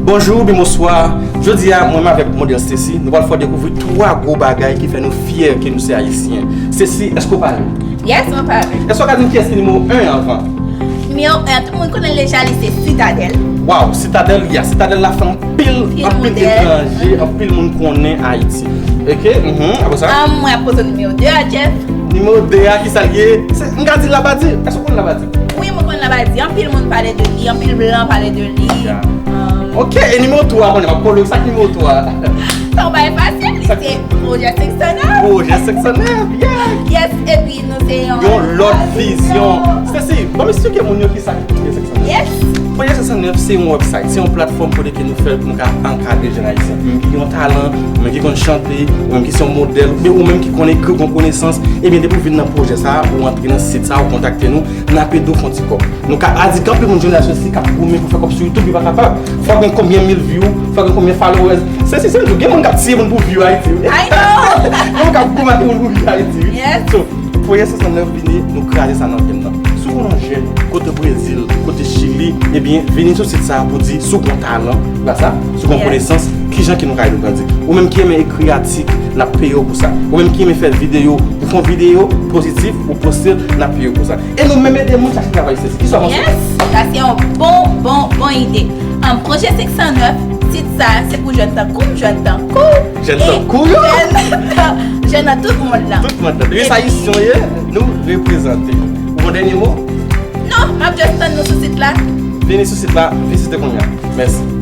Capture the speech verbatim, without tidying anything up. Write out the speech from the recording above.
Bonjou oubyen bonswa. Jodi a, mwen menm avèk modèl Stacy, nou pral fè w dekouvri twa gwo bagay ki fè nou fyè ke nou se Ayisyen. Stacy, èske w pare? Yes, mwen pare. Èske w ka di m kiyès ki nimewo en anvan? Nimewo en, tout moun konnen l deja, li se Citadel. Waw, Citadel, ya, Citadel la fè anpil, Pil anpil modèl. Etranje, anpil moun konnen Ayiti. Ok, mhm, apre sa? Um, mwen ap poze nimewo de a, Jeff. Nimewo de a, ki sa l ye? Se, m ka di Labadi. Èske w konn Labadi? Wi, mwen konn Labadi. Anpil moun pale de li, anpil blan pale de li. Ya. Um, Ok, e nimewo twa, konnen m ap kole w, sa k nimewo twa? Sa w bay fasil, li se Pwojè senk san nèf. Pwojè senk san nèf, yeah! Yes, epi nou se yon Yon lòt vizyon. Stacy, ban m eksplike moun yo ki sa ki Pwojè senk san nèf. Yes. Pwojè senk san nèf se yon website, se yon platfòm kote ke nou fè pou nou ka ankadre jèn ayisyen. Ou menm ki gen yon talan, ou menm ki konn chante, ou menm ki se yon modèl, oubyen ou menm ki konn ekri, ou gen konesans, ebyen depi w vin nan pwojè sa a, ou antre nan sit sa a, ou kontakte nou, n ap ede w fè yon ti kòb. Nou ka, a di ke anpil moun jodi a sou sit k ap goumen pou fè kòb sou YouTube, yo pa kapab. Fò gen konbyen mil view, fò gen konbyen followers. Se si se tou, gen moun k ap tiye moun pou view Ayiti, wi. I know. Gen moun k ap goumen ak moun pou view Ayiti, wi. Yes. So, Pwojè senk san nèf vini, nou kraze sa nan game nan. Si w konn yon jèn, kote Brezil, kote Chili, ebyen, vini sou sit sa a pou di si w gen talan, la sa, si w gen Yes. konesans, kijan ke nou ka ede w grandi. Ou menm ki renmen ekri atik, n ap peye w pou sa. Ou menm ki renmen fè videyo, ou fè yon videyo pozitif, ou poste l, n ap peye w pou sa. E nou menm ede moun chache travay, se ki sa w panse? Yes, sa se yon bon, bon, bon ide. Um, Pwojè senk san nèf, sit sa, se pou jèn tankou m, jèn tankou. Jèn tankou yo. Jèn, jèn nan tout mond lan. Tout mond lan. Depi sa Ayisyen ye, nou reprezante. Ou gen dènye mo? Non, m ap just tann nou sou sit la. Vini sou sit la, vizite kounye a. Mèsi.